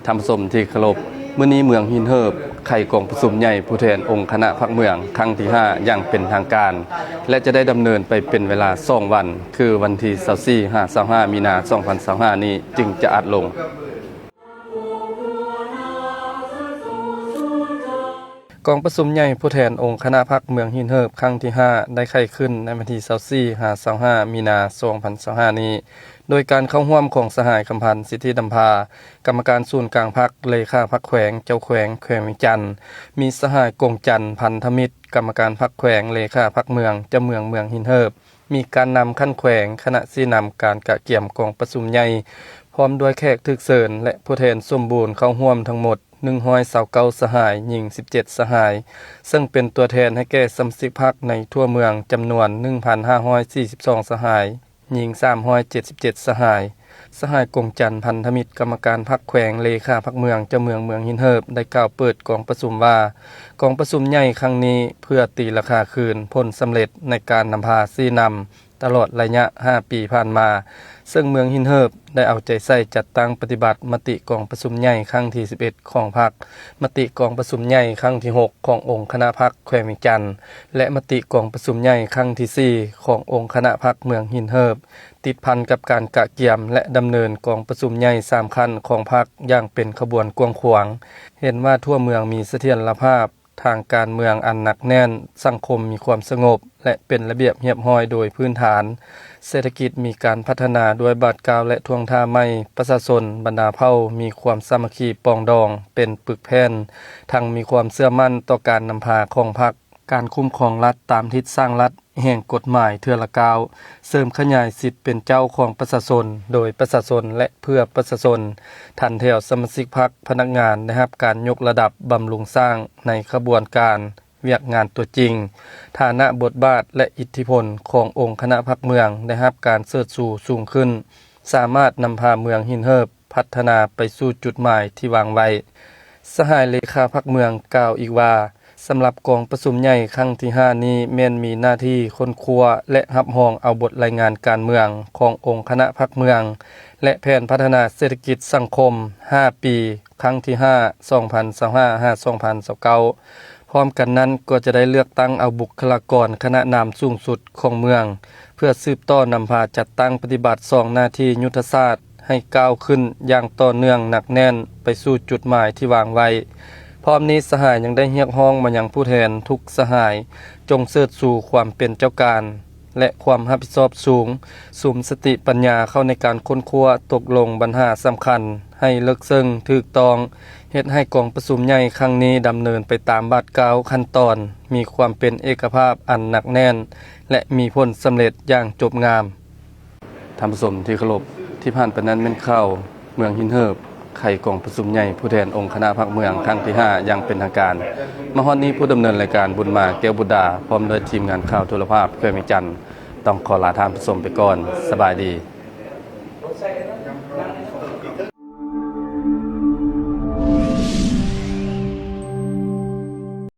ທ່ານຜູ້ຊົມທີ່ເຄົາລົບ, ມື້ນີ້ເມືອງຫີນເຫີບໄຂກອງປະຊຸມໃຫຍ່ຜູ້ແທນອົງຄະນະພັກເມືອງຄັ້ງທີຫ້າຢ່າງເປັນທາງການ ແລະ ຈະໄດ້ດຳເນີນໄປເປັນເວລາສອງວັນ ຄືວັນທີຊາວສີ່ຫາຊາວຫ້າມີນາສອງພັນຊາວຫ້ານີ້ຈຶ່ງຈະອັດລົງ. ກອງປະຊຸມໃຫຍ່ຜູ້ແທນອົງຄະນະພັກເມືອງຫີນເຫີບຄັ້ງທີຫ້າໄດ້ໄຂຂຶ້ນໃນວັນທີຊາວສີ່ຫາຊາວຫ້າມີນາສອງພັນຊາວຫ້ານີ້ ໂດຍການເຂົ້າຮ່ວມຂອງສະຫາຍ ຄຳພັນ ສິດທິນຳພາ ກຳມະການສູນກາງພັກ, ເລຂາພັກແຂວງ, ເຈົ້າແຂວງແຂວງວຽງຈັນ, ມີສະຫາຍ ກົງຈັນ ພັນທະມິດ ກຳມະການພັກແຂວງ, ເລຂາພັກເມືອງ, ເຈົ້າເມືອງເມືອງຫີນເຫີບ, ມີການນຳຂັ້ນແຂວງ, ຄະນະຊີ້ນຳການກະກຽມກອງປະຊຸມໃຫຍ່ ພ້ອມດ້ວຍແຂກຖືກເຊີນ ແລະ ຜູ້ແທນສົມບູນເຂົ້າຮ່ວມທັງໝົດ ໜຶ່ງຮ້ອຍຊາວເກົ້າສະຫາຍ, ຍິງສິບເຈັດສະຫາຍ, ເຊິ່ງເປັນຕົວແທນໃຫ້ແກ່ສະມາຊິກພັກໃນທົ່ວເມືອງ ຈຳນວນໜຶ່ງພັນຫ້າຮ້ອຍສີ່ສິບສອງສະຫາຍ, ຍິງສາມຮ້ອຍເຈັດສິບເຈັດສະຫາຍ. ສະຫາຍ ກົງຈັນ ພັນທະມິດ ກຳມະການພັກແຂວງ, ເລຂາພັກເມືອງ, ເຈົ້າເມືອງເມືອງຫີນເຫີບ ໄດ້ກ່າວເປີດກອງປະຊຸມວ່າ, ກອງປະຊຸມໃຫຍ່ຄັ້ງນີ້ເພື່ອຕີລາຄາຄືນຜົນສຳເລັດໃນການນຳພາຊີ້ນຳ ຕະຫຼອດໄລຍະຫ້າປີຜ່ານມາ, ເຊິ່ງເມືອງຫີນເຫີບໄດ້ເອົາໃຈໃສ່ຈັດຕັ້ງປະຕິບັດມະຕິກອງປະຊຸມໃຫຍ່ຄັ້ງທີສິບເອັດຂອງພັກ, ມະຕິກອງປະຊຸມໃຫຍ່ຄັ້ງທີຫົກຂອງອົງຄະນະພັກແຂວງວຽງຈັນ ແລະ ມະຕິກອງປະຊຸມໃຫຍ່ຄັ້ງທີສີ່ຂອງອົງຄະນະພັກເມືອງຫີນເຫີບ, ຕິດພັນກັບການກະກຽມ ແລະ ດຳເນີນກອງປະຊຸມໃຫຍ່ສາມຂັ້ນຂອງພັກຢ່າງເປັນຂະບວນກວ້າງຂວາງ, ເຫັນວ່າທົ່ວເມືອງມີສະຖຽນລະພາບ ທາງການເມືອງອັນໜັກແໜ້ນ, ສັງຄົມມີຄວາມສະຫງົບ ແລະ ເປັນລະບຽບຮຽບຮ້ອຍໂດຍພື້ນຖານ, ເສດຖະກິດມີການພັດທະນາດ້ວຍບາດກ້າວ ແລະ ທ່ວງທ່າໃໝ່, ປະຊາຊົນບັນດາເຜົ່າມີຄວາມສາມັກຄີປອງດອງເປັນປຶກແຜ່ນ, ທັງມີຄວາມເຊື່ອໝັ້ນຕໍ່ການນຳພາຂອງພັກ, ການຄຸ້ມຄອງລັດຕາມທິດສ້າງລັດ ແຫ່ງກົດໝາຍເທື່ອລະກ້າວ, ເສີມຂະຫຍາຍສິດເປັນເຈົ້າຂອງປະຊາຊົນ, ໂດຍປະຊາຊົນ ແລະ ເພື່ອປະຊາຊົນ, ຖັນແຖວສະມາຊິກພັກ, ພະນັກງານໄດ້ຮັບການຍົກລະດັບບຳລຸງສ້າງໃນຂະບວນການວຽກງານຕົວຈິງ, ຖານະບົດບາດ ແລະ ອິດທິພົນຂອງອົງຄະນະພັກເມືອງໄດ້ຮັບການເຊີດຊູສູງຂຶ້ນ, ສາມາດນຳພາເມືອງຫີນເຫີບ ພັດທະນາໄປສູ່ຈຸດໝາຍທີ່ວາງໄວ້. ສະຫາຍເລຂາພັກເມືອງກ່າວອີກວ່າ, ສຳລັບກອງປະຊຸມໃຫຍ່ຄັ້ງທີຫ້ານີ້ ແມ່ນມີໜ້າທີ່ຄົ້ນຄວ້າ ແລະ ຮັບຮອງເອົາບົດລາຍງານການເມືອງຂອງອົງຄະນະພັກເມືອງ ແລະ ແຜນພັດທະນາເສດຖະກິດສັງຄົມຫ້າປີ ຄັ້ງທີຫ້າ ສອງພັນຊາວຫ້າ ຫາ ສອງພັນຊາວເກົ້າ. ພ້ອມກັນນັ້ນກໍຈະໄດ້ເລືອກຕັ້ງເອົາບຸກຄະລາກອນຄະນະນຳສູງສຸດຂອງເມືອງ ເພື່ອສືບຕໍ່ນຳພາຈັດຕັ້ງປະຕິບັດສອງໜ້າທີ່ຍຸດທະສາດ ໃຫ້ກ້າວຂຶ້ນຢ່າງຕໍ່ເນື່ອງໜັກແໜ້ນໄປສູ່ຈຸດໝາຍທີ່ວາງໄວ້. ພ້ອມນີ້ສະຫາຍຍັງໄດ້ຮຽກຮ້ອງມາຍັງຜູ້ແທນທຸກສະຫາຍ ຈົ່ງເຊີດຊູຄວາມເປັນເຈົ້າການ ແລະ ຄວາມຮັບຜິດຊອບສູງ, ສຸມສະຕິປັນຍາເຂົ້າໃນການຄົ້ນຄວ້າຕົກລົງບັນຫາສຳຄັນໃຫ້ເລິກເຊິ່ງຖືກຕ້ອງ, ເຮັດໃຫ້ກອງປະຊຸມໃຫຍ່ຄັ້ງນີ້ດຳເນີນໄປຕາມບາດກ້າວຂັ້ນຕອນ, ມີຄວາມເປັນເອກະພາບອັນໜັກແໜ້ນ ແລະ ມີຜົນສຳເລັດຢ່າງຈົບງາມ. ທ່ານຜູ້ຊົມທີ່ເຄົາລົບ, ທີ່ຜ່ານໄປນັ້ນແມ່ນຂ່າວເມືອງຫີນເຫີບ ໄຂກອງປະຊຸມໃຫຍ່ຜູ້ແທນອົງຄະນະພັກເມືອງຄັ້ງທີຫ້າຢ່າງເປັນທາງການ. ມາຮອດນີ້ຜູ້ດຳເນີນລາຍການບຸນມາ ແກ້ວບຸດດາ ພ້ອມດ້ວຍທີມງານຂ່າວໂທລະພາບເຄື່ອງວຽງຈັນ ຕ້ອງຂໍລາທ່ານຜູ້ຊົມໄປກ່ອນ. ສະບາຍດີ.